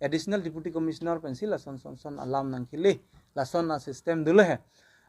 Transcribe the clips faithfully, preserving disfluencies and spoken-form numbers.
Additional Deputy Commissioner pensi lason son son alam nangkele, lason a system dolo he.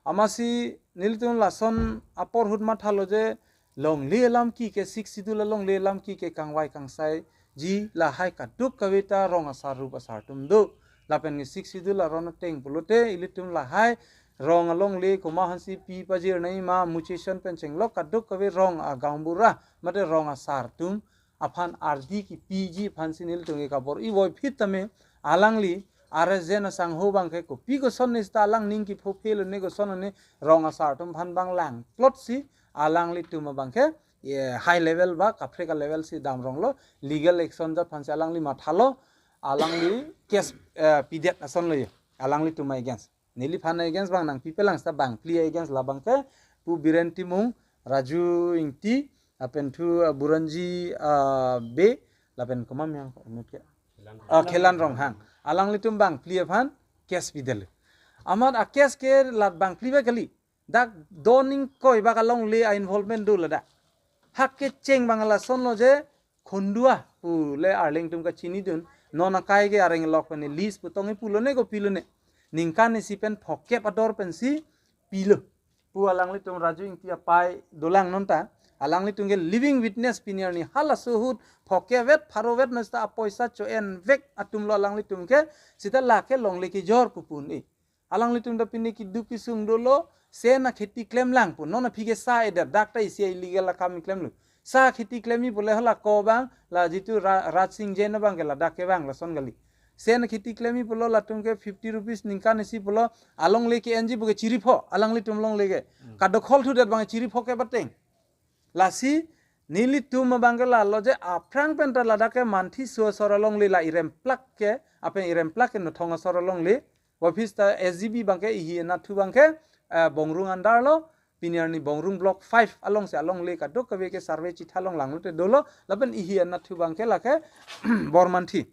Amatsi nelitum lason apor ahut mathalo je longle alam ki ke, Sixth Schedule alongle alam ki ke kangvai kangsaiji lahai kadokave ta rong asar rup asar atum do. Lapen ke Sixth Schedule aron ateng pulote ilitum lahai rong alongle komat aphansi pi pajir nangji ma, mutation pen chenglok kadokave rong agaonbura mate rong asar atum aphan ardi kipiji aphansi nelitum ke kabor-i voiphit tame alangli R S J asangho abangke kopi koson ne seta alang ning kiphophelo ne koson ne rong asar atum aphan abang langplotsi alanglitum abangke, ye, high level ba kaprek a-level si damronglo, legal action jat aphansi alangli mathalo, alangli case, eh, pidet asonlo ye, alanglitum against. Neliphan against abang nangpipelang seta bangphli against labangke Pu Biren Timung, Raju Ingti, lapen thu, uh, Buranji, uh, Bey, lapen komat yang ko inut ke. Ah, Khilan Ronghang. Alanglitum bangphli aphan case pidetlo. Amat a-case ke la bangphli ba kali. Dak do ingkoi bak alongle a-involvement do ladak. Hak kecheng abang lasonlo je Khondua pule arleng atum kachinidun, non akai ke areng lok pen list pu tong-i pulo ne kopilo ne. Ningkan isi pen phokep ador pensi pilo pu alanglitum Raju Ingti apai dolang nonta. Alanglitum ke living witness, pini arni halaso ahut phokep vet, pharo vet no seta apoisa cho-envek atumlo alanglitum ke, seta lake longle kejor pu pu un-e. Alanglitum ta pini keduk kesung dolo, sen akheti klemlang pu. Non aphi ke sa edet, dak ta isi illegal akam klemlo. Sa akheti klemji pule hala ko abang, la jitu Ra-, Raj Singh Jain abangke ladak kevang lason kali. Sen akheti klemji pulo latum ke fifty rupees ningkan isi pulo, alongle ke-enji puke chiripho, alanglitum longle ke. Hmm. Kadokhol thudet abang chiripho ke bateng. Lasi nelitum abangke lalo je aphrang pen ta ladak ke Manthi so asor alongle la Iremplak ke, apen Iremplak ke Nothong asor alongle. Voiphit ta S G B abangke ihi anatthu abangke, eh, Bongrung under lo, pini arni Bongrung Block five alongsi alongle kadokave ke survey chitha longlanglote dolo, lapen ihi anatthu abangke lake Bormanthi.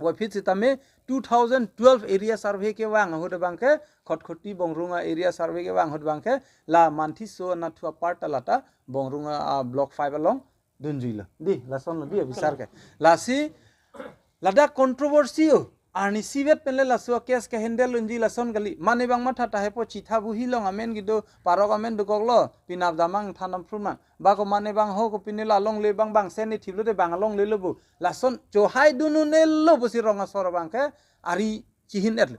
Voiphit sitame two thousand twelve area survey kevang ahut abangke, Khatkhati Bongrung a-area survey kevang ahut abangke, la Manthi so anatthu apart ta lata Bongrung a, a, Block five along dunjuilo. Dei, lasonlo dei abisar ke. Lasi, ladak controversy o. Arnisi vet penle laso a-case ke-handle unji lason kali. Mane abang matha tahai po, chitha bohi along amen kedo, parok amen dokoklo, penap damnang than dam phrumnang. Ba ko mane abang ho kopine la alongle abang bang sen ne thiplo te bang alongle lo bo. Lason chohai dun un-elo pusi rong asor abangke ari chihin-etlo.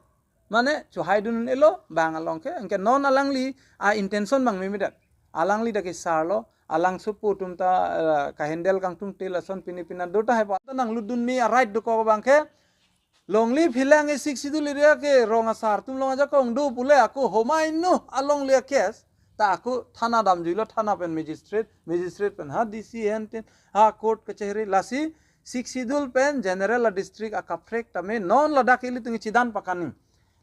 Mane chohai dun un-elo bang along ke. Anke non alangli a-intention abang memedet. Alangli dak kesarlo, alangsopo atum ta, eh, ka-handle kangtung te lason pine pina do tahai po. Ta nanglut dun me a-right dokok abangke. Longle philang e Sixth Schedule area ke rong asar atum along ajakong do pule ako homai no alongle a-case. Ta ako thana damjuilo, thana pen magistrate, magistrate pen ha D C hen tin, ha court kachehri, lasi Sixth Schedule pen general a-district akaprek tame non ladak ilitum chidan pakani.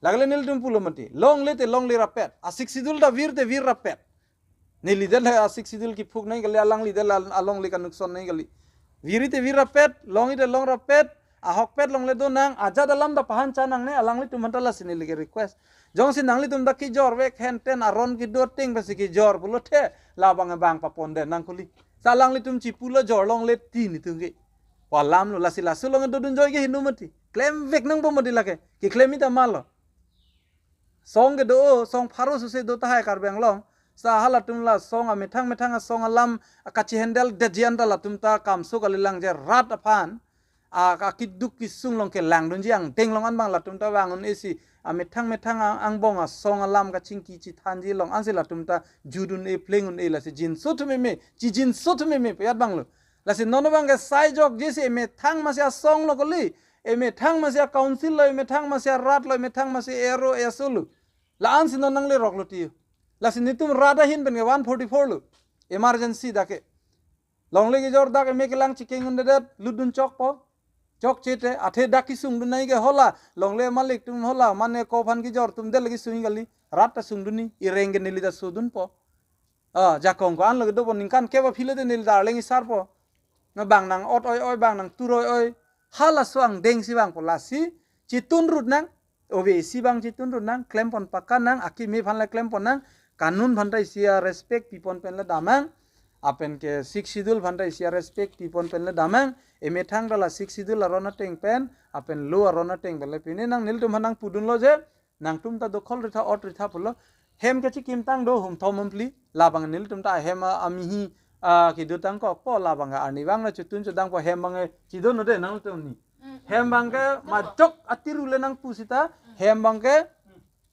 Lake le nelitum pulo mati. Longle te longle rapet. A-Sixth Schedule ta vir te vir rapet. Neli det le a-Sixth Schedule kiphuk nangji kali, alangli det le al-, alongle kanukson nangji kali. Viri te vir rapet, longji te long rapet, ahokpet longle donang, ajat alam ta pahan cha nangne, alanglitum aphan ta lasi neli ke-request. Jongsi nanglitum ta kejorvek hen ten aron kedo ateng pensi kejor pulote, labang abang papon den nang kuli. Sa alanglitum chipulo jor longle ti nelitum ke. Pu alamlo, lasi laso along dodun joi ke hinu mati. Klemvek nangpo mati lake. Keklemji ta malo. Song kedo, song pharo suse do tahai Karbi Anglong. Sa halatum la song amethang methang asong alam kachi-handle detji anta latum ta kamso kalilang je rat aphan. A, akeduk kesung along kelangdunji angdeng along an abang latum ta vang un-e si. Amethang methang ang, angbong asong alam kachingki chithanji along ansi latum ta jut un-e, pleng un-e, lasi jinso thu meme, chijinso thu meme, payat abanglo. Lasi non abangke sai jokje si emethang masi asong lo kali, emethang masi a-council lo, emethang masi arat lo, emethang masi ero eso lo. La-ansi non nangleroklo ti. Lasi nelitum rat ahin pen ke one forty-four lo. Emergency dak ke. Longle kejor dak eme kelang chikeng un-edet, lutdun chokpo. Chokche te, athe dak kesungdun nangji ke hola, longle malik atum hola, mane ko aphan kejor atum det le kesung kali, rat ta sungdunji, ireng ke neli ta sudunpo. Ah, jakong ko-an lo kedo pon ningkan kep aphi lote neli darling isarpo. Na bang nang ot oi oi, bang nang tur oi oi. Halaso angdeng si vangpo, lasi chitun rut nang. Ove isi abang chitun rut nang, klempon pakka nang, akimi aphan le klempon nang, kanun aphan ta isi a-respect pipon pen le damnang, apen ke Sixth Schedule aphan ta isi a-respect pipon pen le damnang, Emethang ta la Sixth Schedule aron ateng pen, lapen law aron ateng pen le pine nang nelitum aphan nangpudunlo je, nangtum ta dokhol ritha ot ritha pulo. Hem kachikimtang do hum thom hum phli, labang nelitum ta hem a, amihi a, kedotang kokpo, labang arnivang nangchotun chodangpo, hem abang chido no de nangtum ni. Hem abang ke majok atiru le nangpu sita, hem abang ke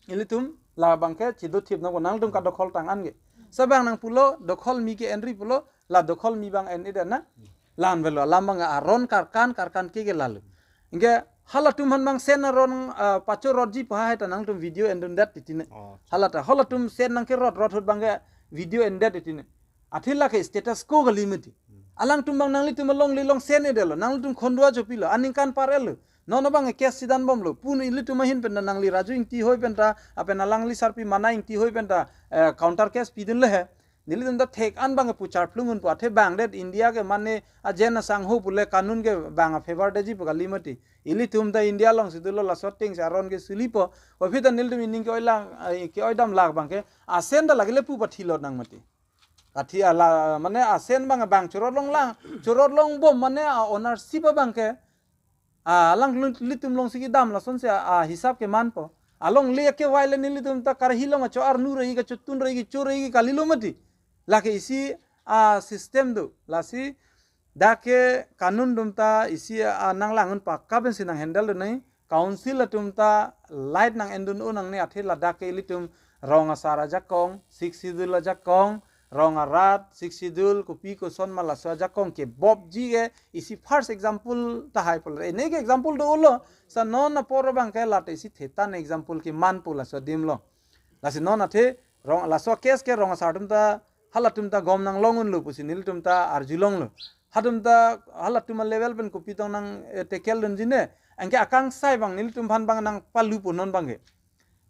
ilitum labang ke chido thip nangpo, nangtum kadokholtang an ke. Sa abang nangpulo, dokholmi ke enri pulo, la dokholmi abang en-edet na. La-an avelo, alam abang aron karkan, karkan ke ke lalo. Anke halatum aphan abang sen aron, ah, pachorotji pu hai ta nangtum video endundet titine. Oh. Hala ta, halatum sen nangkerot rot ahut abang ke video endet titine. Athe lake status quo kali mati. Alangtum abang nanglitum alongle along sen-edetlo, nangtum khondua chopilo, aningkan par-etlo. Non abang case chidanbomlo, pu ilitum ahin pen ta nangli Raju Ingti hoi pen ta, lapen alangli sarpi Mana Ingti hoi pen ta, eh, counter case pidunlo he. Nelitum ta thek an abang pu charplung unpo, athe bangdet India ke mane ajen asangho pule kanun ke bang a-favor detji pu kali mati. Ilitum ta India alongsi dolo, laso atengsi aron ke sulipo. Aphi ta nelitum ining ke-oilang, eh, ke-oidam lak abang ke, asen ta lake le pu pathilo nang mati. Kathi ala, mane asen abang, abang chorot longlang, chorot longbom mane a-ownership abang ke, a, alanglitum alongsi kedam lasonsi a, a, hisap kemanpo. Alongle akevai le nelitum ta karhi along acho-arnu rei, kachotun rei, kacho rei kalilo mati. Lake isi a-system do, lasi dak ke kanun atum ta isi a, nanglang un pakka pensi nang-handle dun nai. Council atum ta light nang-endun un nangne, athe ladak ke ilitum rong asar ajakong, Sixth Schedule ajakong, rong arat, Sixth Schedule, kopi koson ma laso ajakong kebopji ke isi first example tahai pulo. Ene ke example dolo, sa non apor abang ke lata isi thetan example kemanpo laso adim lo. Lasi non athe rong, laso case ke rong asar atum ta, halatum ta gom nanglong unlo pusi nelitum ta arjulonglo. Hatum ta, halatum a-level pen kopi tong nang, eh, tackle dunji ne. Anke akangsai abang nelitum aphan abang nangpalupo non abang ke.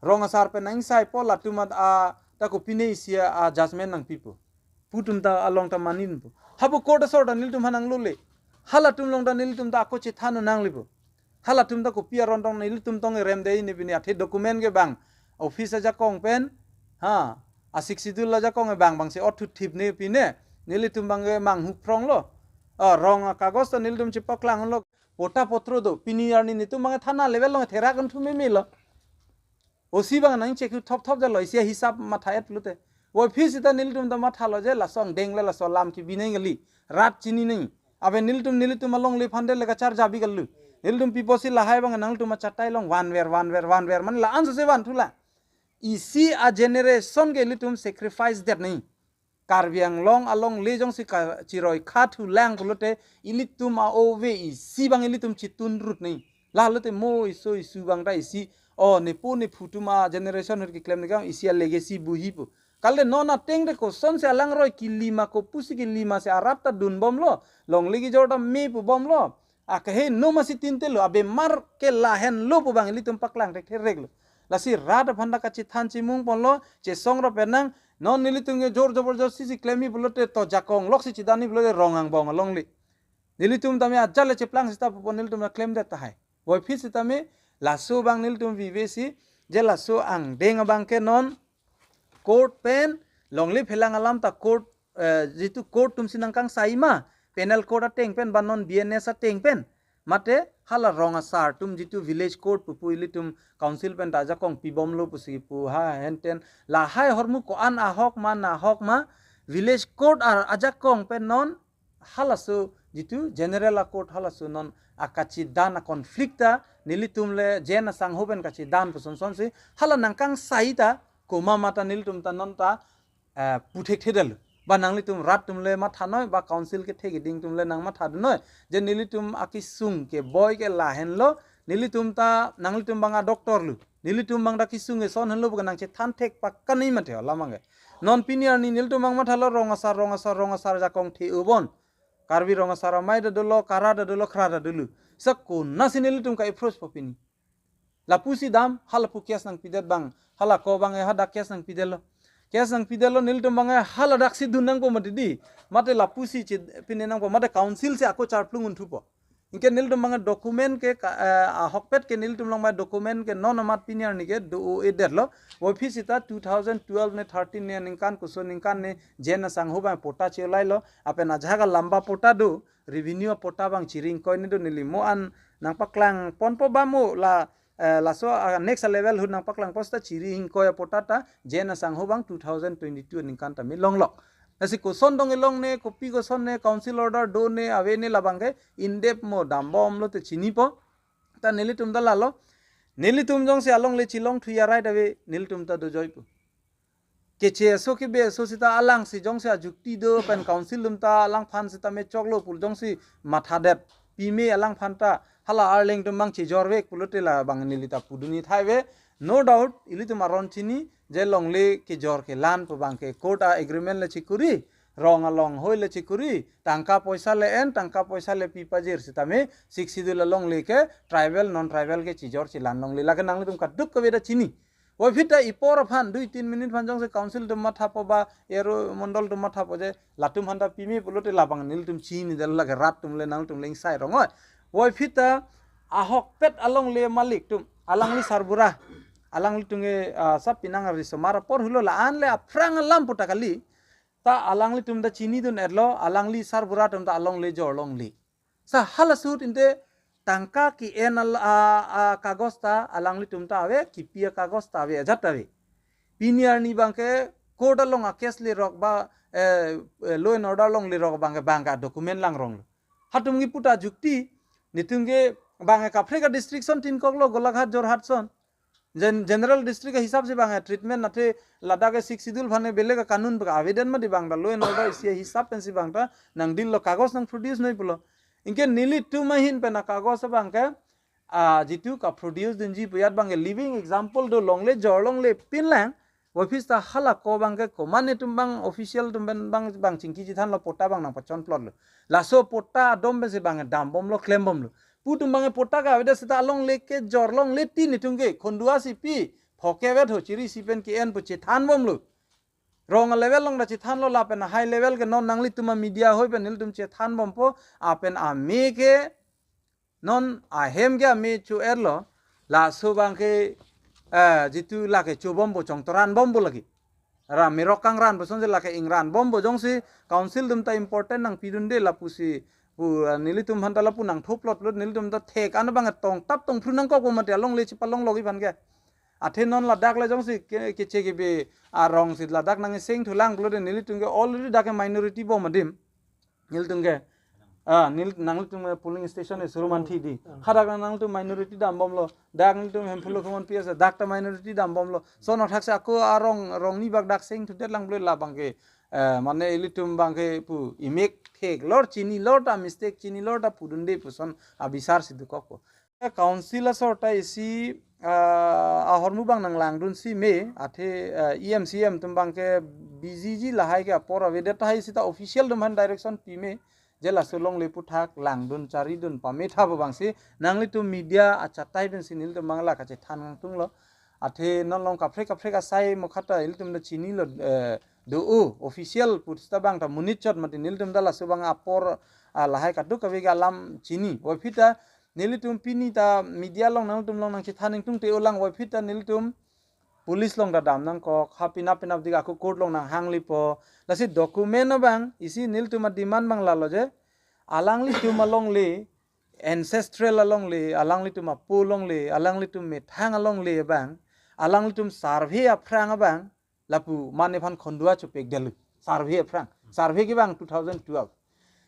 Rong asar pen nang-ingsaipo, latum at a, ta kopine isi a-judgment nangpipo pu atum ta along ta maninpo. Hapu court asor ta nelitum aphan nanglole. Halatum along ta nelitum ta ako chethan nanglipo. Halatum ta kopi aron tong nelitum tong erem dei ne pine, athe document ke bang office ajakong pen, ha, a-Sixth Schedule ajakong ke bang, bangsi ot thuthip ne pine, nelitum abang ke manghuphronglo. Ah, rong akagos ta nelitum chepaklang lo. Pota potro do, pini arni netum abang thana level along therak un thu memelo. O C abang nang-check thop thop jalo, isi hisap matha-et pulote. Aphi sita nelitum ta mathalo je laso angdeng le laso alam kebi nang kali. Rat chini nang. Abe nelitum, nelitum alongle aphan le kacharja bi kali. Nelitum pi apotsi lahai abang nangtum achatai along vanver, vanver, vanver. Mane la-an sose van thulang. Isi a-generation ke ilitum sacrifice det nang. Karbi Anglong alongle jongsi kachiroi khathulang pulote ilitum a-ove isi abang ilitum chitun rut nang. Lalote mo iso isu abang ta isi, o nepo nephu atum a-generation ahut keklem nang kang isi a-legacy buhi pu. Kali non ateng te kosonsi alangroi kili ma, kopusi kili ma si arat ta dunbomlo, longle kejor ta me pubomlo. Akeheno masi tinte lo, abemar ke lahenlo pu abang ilitum paklang thekthereklo. Lasi rat aphan ta kachethan chimung ponlo, chesong ra penang, non nelitum ke jor jobor jor si si klemji pulote to jakong loksi chidani pulote rong angbong alongle. Nelitum tame ajat le cheplang sita pupo nelitum ta klemdet tahai. Aphi sitame laso abang nelitum vive si, je laso angdeng abang ke non court pen longle phelang alam ta court, eh, jitu court atumsi nangkangsai ma, penal court ateng pen, ba non B N S ateng pen, mate hala rong asar atum jitu village court pupu ilitum council pen ta ajakong pibomlo pusi pu ha henten lahai ahormu ko-an ahok ma nahok ma, village court ar ajakong pen non halaso jitu general a-court halaso non akachidan a-conflict ta nelitum le jen asangho pen kachidan puson sonsi hala nangkangsai ta komat ma ta nelitum ta non ta, eh, pu thekthedetlo. Ba nanglitum rat atum le mathanoi, ba council kethe keding atum le nangmathadunoi. Je nelitum akesung keboi ke lahenlo, nelitum ta nanglitum abang a-doctor lo. Nelitum abang ta kesung eson henlo pu ke nangchethan thek pakka nai mate alam abang ke. Non pini arni nelitum abang mathalo rong asar, rong asar, rong asar ajakong the-o bon. Karbi rong asar amei ta dolo, kara ta dolo, khra ta dolo. Sa konatsi nelitum ka-approach po pini. Lapusi dam, halapu case nangpidet abang. Hala ko abang e hadak case nangpidetlo. Case nangpidetlo nelitum abang e hala daksi dun nangpo mati di. Mate lapusi che pine nangpo, mate council si ako charplung un thupo. Anke nelitum abang document ke ka, eh, ahokpet ke nelitum along abang document ke non amat pini arni ke do-o-edetlo. Puvoiphit seta two thousand twelve ne thirteen ne ningkan koson ningkan ne J N Asangho abang patta che-olailo. Lapen ajahak alamba patta do, revenue patta abang chiri ingkoi ne do, neli mo an nangpaklang ponpo ba mo la, eh, laso, ah, next level ahut nangpaklang pon seta chiri ingkoi apatta ta J N Asangho abang two thousand twenty-two ningkan tame longlok. Lasi koson dong-e longle, kopi koson ne, council order do ne, ave ne, labang ke in depth mo dambomlo te chinipo. Ta nelitum ta lalo. Nelitum jongsi alongle chelong thuya right ave, nelitum ta dojoipo. Keche aso kebe aso seta alangsi jongsi ajukti do pen council atum ta alangphan seta mechoklo pu jongsi mathadet pime alangphan ta hala Arleng atum abang chejorvek pulote labang neli ta pudun-i thai ave. No doubt, ilitum aron chini je longle kejor kelan pu abang ke court a-agreement le chekuri, rong along hoi le chekuri, tangka poisa le en, tangka poisa le pi pajir sitame Sixth Schedule alongle ke tribal, non-tribal ke chejor chelan longle. Lake nanglitum kadokave ta chini. Puvoiphit ta ipor aphan, dui tin minute aphan jongsi council atum mathapo ba, ero mondol atum mathapo je, latum aphan ta pime pulote labang nelitum chinidetlo, lake rat atum le nangtum le ingsai rong oi. Puvoiphit ta ahokpet alongle malik atum, alangli sarbura, alanglitum ke, ah, sab pinang arisomar apor hulo, la-an le aphrang alam pu ta kali. Ta alanglitum ta chinidun-etlo, alangli sarbura atum ta alongle jor longle. Sa hala ahut inte tangka ke-en al-, a, a, kagos ta alanglitum ta ave, kipi akagos ta ave, ajat ave. Pini arni abang ke court along a-case lerok ba, eh, eh, law and order along lerok abang ke bang ke document langronglo. Halatum kipu ta jukti, nelitum ke bang ke kaprek a-district ason tin koklo, Golaghat, Jorhat ason. Gen-, general district ahisap si bang, eh, treatment, athe ladak ke Sixth Schedule aphan ke belek a-kanun bak avedan mati, bang ta law and order isi ahisap pensi bang ta nang-deal lo, kagos nang-produce noi pulo. Anke nelitum ahin pen akagos abang ke, ah, jitu ka-produce dunji pu ajat abang ke living example do, longle jor longle pinlang. Puvoiphit ta hala ako abang ke komat netum abang official atum pen abang, bang chingki chethanlo, patta abang nangpachon plotlo. Laso patta adom pensi bang dambomlo, klembomlo. Pu atum abang patta ke avedet seta alongle kejor longle tin nelitum ke, khonduwa si pi, phoke vet ho, chiri isi pen ke-en pu chethanbomlo. Rong a-level along ta chethanlo, lapen a-high level ke non nanglitum a-media hoi pen nelitum chethanbompo, lapen ame ke non ahem ke ame cho-etlo, laso abang ke, eh, jitu lake chobompo, chongtoranbompo lake. Ra mirok kangran pu asonsi lake ingranbompo, jongsi council atum ta important nangpidunde lapusi pu, eh, nelitum aphan ta lapu nangthoplotlo, nelitum ta thek an abang tongtap tongphru nangkokpo mati alongle chepalonglok aphan ke. Athe non ladak le jongsi ke, keche kebe arong si ladak nang-iseng thulang pulote nelitum ke already dak ke minority bom adim. Nelitum ke, ah, nel-, nanglitum ke polling station e suruman thi di. Ah. Hadak nanglitum minority dambomlo. Dak nelitum Hemphu Lokhimon P S, dak ta minority dambomlo. Lason athak si ako arong, rong ni bak dak seng thudet lang pulote labang ke, eh, mane ilitum abang ke pu imek theklor, chinilor ta mistake, chinilor ta pudunde pu ason abisar si dokokpo. Council asor ta isi, ah, ahormu abang nanglangdunsi me, athe, ah, E M C M atum abang ke B G G lahai ke apor avedet tahai seta official atum aphan direction pime, je laso longle aphuthak langdun charidun pametha pu abangsi, nanglitum media achatai pensi nelitum abang la kachethan kangtunglo. Athe non along kaprek kaprek asai mokha ta ilitum ta chinilo, eh, do-o, official pu seta bang ta monit chot mati, nelitum ta laso abang apor, ah, lahai kadokave ke alam chini. Puvoiphit ta nelitum pini ta media along nangtum along nangchethan ingtungte-o lang, puvoiphit ta nelitum police along ta dam nangkok, ha penap penapdik ako court along nanghanglepo. Lasi document abang, isi nelitum a-demand abang lalo je, alanglitum alongle, ancestral alongle, alanglitum apo alongle, alanglitum methang alongle abang, alanglitum survey aphrang abang, lapu mane aphan khonduwa chopekdetlo, survey aphrang. Survey ke abang two thousand twelve.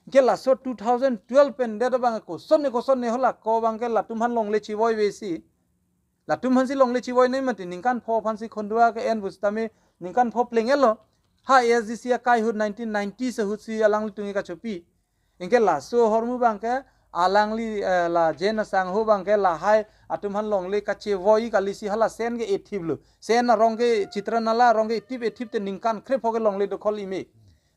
Ke laso two thousand twelve pen det abang koson ne koson ne hala ako abang ke latum aphan longle chevoive si. Latum aphansi longle chevoinoi mati, ningkan pho aphansi khonduwa ke-en pu sitame ningkan pho pleng-etlo. Ha A S D C akai ahut nineteen ninety ahut si alanglitum ke kachopi. Anke laso ahormu abang ke alangli, eh, la J N Asangho abang ke lahai atum aphan longle kachevoi kali si hala Sen ke ethiplo. Sen arong ke Chitranala arong ke ethip ethip te ningkan krepho ke longle dokhol ime.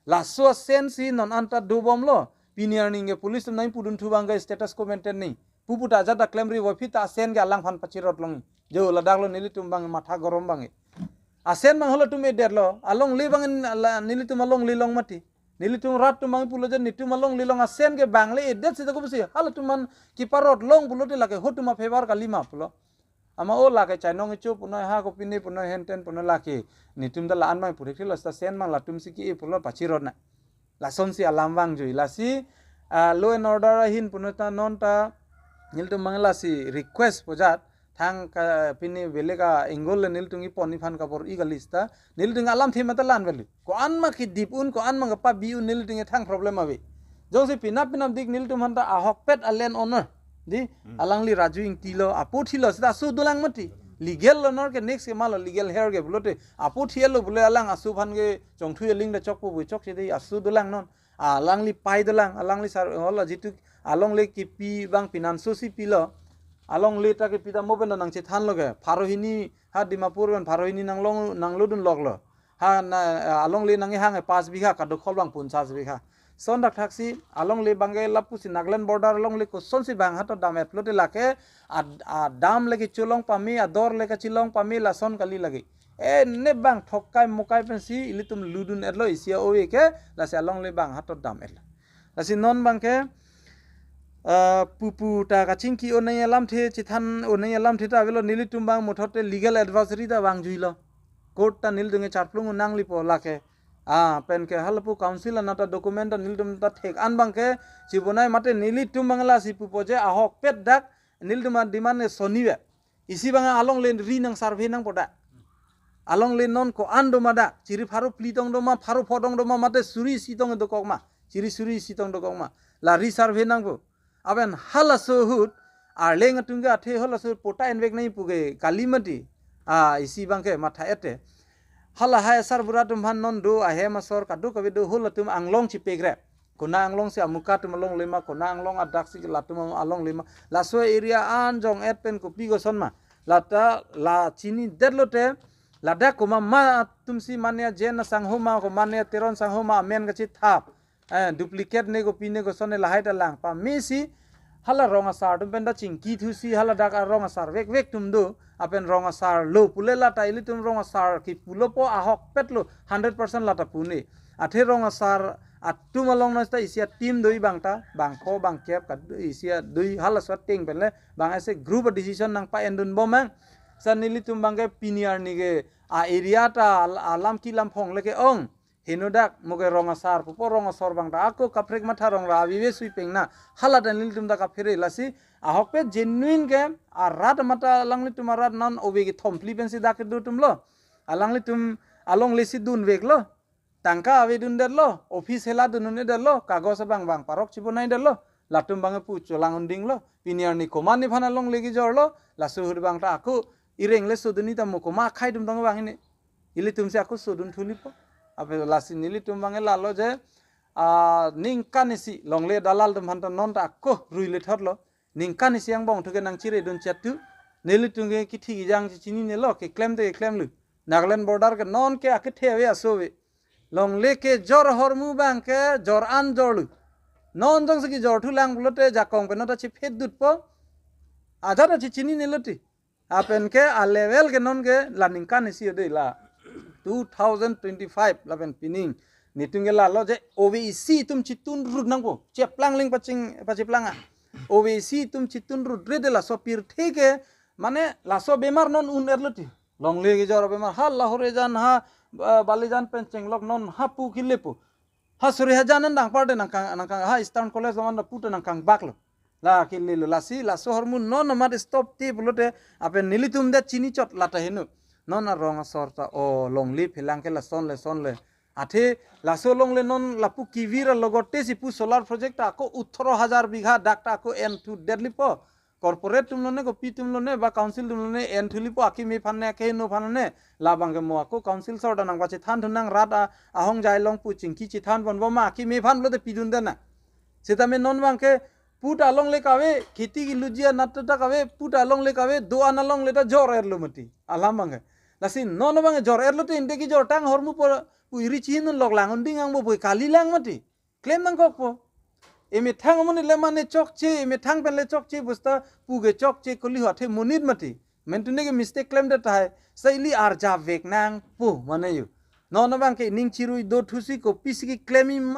Laso a-Sen si non anta dobomlo. Pini arni ke police atum nangpudunthu abang ke status quo maintain ni. Pupu ta ajat ta klemri, puvoiphit ta a-Sen ke alangphan pachirot long. Jo ladaklo nelitum abang matha gorom abang. A-Sen abang halatum edetlo. Alongle abang la nelitum alongle long mati. Nelitum rat atum abang pulo je netum alongle along asen ke bang le-edet seta kopusi, halatum aphan keparot long pulote lake hotum a-favor kalima pulo. Ama o lake chainong icho punoi, ha kopine punoi, henten punoi, lake netum ta la-an abang purik thilo, seta sen abang latum si ke-e pulo pachirot na. Lasonsi alam vangjui. Lasi, ah, law and order ahin punoi ta non ta nelitum abang lasi request pujat, thang ka pine belek a-angle le nelitum kepon iphan kabor-i kali seta, nelitum alamthe mata la-an velu. Ko-an ma kedip un, ko-an ma kepabi un, nelitum ke thang problem ave. Jongsi penap penapdik nelitum aphan ta ahokpet a-land owner, di, Hmm. alangli Raju Ingti lo, apo thilo seta aso dolang mati. Legal lo, nor ke next ke malo legal her ke pulote, apo thilo pule alang aso aphan ke chongthui aling ta chokpo pu chokche dei, aso dolang non. Alangli pai dolang, alangli sar, hola jitu alongle kepi abang penanso si pilo. Alongle ta kepi ta mo pen nangchethanlo ke, pharo hini ha Dimapur pen pharo hini nanglong, nanglodun loklo. Ha na, alongle nangkehang ke pas bigha, kadokave abang pon sas bigha. Lason thakthaksi alongle abang ke lapusi Nagaland border alongle kosonsi bang hato dam-et pulote lake ad-, adam le kecholong pame, ador le kachelong pame, lason kali lake. E ne bang thokai mokai pensi ilitum ludun-etlo isi a-ove ke, lasi alongle bang hato dam-etlo. Lasi non abang ke, ah, pupu ta kachingki onei alamthe, chethan onei alamthe ta avelo, nelitum abang muthote legal advisory ta vangjuilo. Court ta nelitum ke charplung un nanglipo lake. Ah, pen ke halapu council anat ta document ta nelitum ta thek an abang ke chibonai mate, nelitum abang lasi pupo je ahokpet dak nelitum a-demand ke sonive. Isi abang alongle ri nang survey nangpo dak. Alongle non ko-an do ma dak, chiri pharo phli tong do ma, pharo pho tong do ma, mate suri isi tong dokok ma, chiri suri isi tong dokok ma, la ri survey nangpo. Aben halaso ahut, arleng atum ke athe halaso ahut patta envek nangji pu ke kali mati. Ah, isi abang ke matha-et te. Hala hai asarbura atum aphan non do, ahem asor kadokave do, halatum anglong chipekre. Konat anglong si amuka atum alongle ma, konat anglong adak si latum alongle ma. Laso area an jong-et pen kopi koson ma. Lata la chinidetlo te, ladak komat ma atum si mane a-Jain asangho ma, ko mane a-Teron asangho ma amen kachethap. Eh, duplicate ne kopi ne koson ne lahai ta lang pamesi, hala rong asar atum pen ta chingki thusi, hala dak arong asar vekvek atum do, apen rong asar lo pule lata ilitum rong asar kipulo po ahokpet lo, hundred percent lata pu ne. Athe rong asar atum along nasta isi a-team do-i abang ta, bang pho bang kep ka isi a do-i, halaso ateng pen le, bang ese group a-decision nangpa-endun bom ang. Sa nelitum abang ke pini arni ke a-area ta al-, alam kelam phong le ke-ong. Henodak mo ke rong asar pupo, rong asor abang ta ako kaprek matha rong ra avive sui peng na. Hala ta nelitum ta kaphere, lasi ahokpet genuine ke arat mata alanglitum arat non ove kethom phli pensi dak kedo atum lo. Alanglitum alongle si dunveklo. Tangka avedundetlo, office hela dun-un-edetlo, kagos abang abang parok chibonaidetlo. Latum abang pu cholang undinglo. Pini arni komat nephan alongle kejorlo, laso ahut abang ta ako ireng le sodun-i ta mo komat akhai atum tong abang ini. Ilitum si ako sodun thulipo. Ape lasi nelitum abang lalo je, ah, ningkan isi longle dalal atum aphan ta non ta ako ruile thotlo. Ningkan isi angbong thu ke nangchiredun chatu. Nelitum ke kithi kijang chinine lo, keklem te keklem lo. Nagaland border ke non ke akethe ave aso ave. Longle kejor ahormu abang ke jor an jorlo. Non jongsi kejor thulang pulote jakong pen ta chiphet dutpo. Ajat ta chinine lo ti. Apen ke a-level ke non ke la ningkan isi ode la two thousand twenty-five lapen pining. Netum ke lalo je ove isi atum chitun rut nangpo. Cheplang ling paching, pacheplang a. Ove isi atum chitun rut re de laso pirthe ke, mane laso bemar non un-etlo ti. Longle kejor bemar ha Lahorijan ha, eh, Balijan pen chenglok non ha pu kelepo. Ha suri hajan an dang parte nangkang, nangkang ha Eastern College lo man da puta nangkangbaklo. La kelelo lasi, laso ahormu non amat stop te pulote, apen nelitum det chini chot lata heno. Non arong asor ta o longle phelang ke lason le son le. Athe laso longle non lapu kevir alogote si pu solar project ta ako othro hajar bigha dak ta ako en thu detlipo. Corporate atum lone, kopi atum lone, ba council atum lone, en thulipo akimi aphan ne, akeheno aphan ne, labang ke mo ako council sor ta nangpachethan thu nang rat a, ahongjai along pu chingki chethan ponbom ma akimi aphan lote pidunde na. Setame non abang ke puta alongle kave, kheti kiluji anat ta kave, puta alongle kave, do-an alongle ta jor-etlo mati. Alam abang ke. Lasi non abang ke jor-etlo te inde kejor tang ahormu po pu iri chihin un lok lang unding angbo pu kali lang mati. Klem nangkokpo. Emethang amonit le mane chokche, emethang pen le chokche, bosta pu ke chokche koliho athe monit mati. Mentune ke mistake klemdet tahai. Sa ili arjavek nangpo mane yo. Non abang ke ning chirui do thusi kopisi keklem i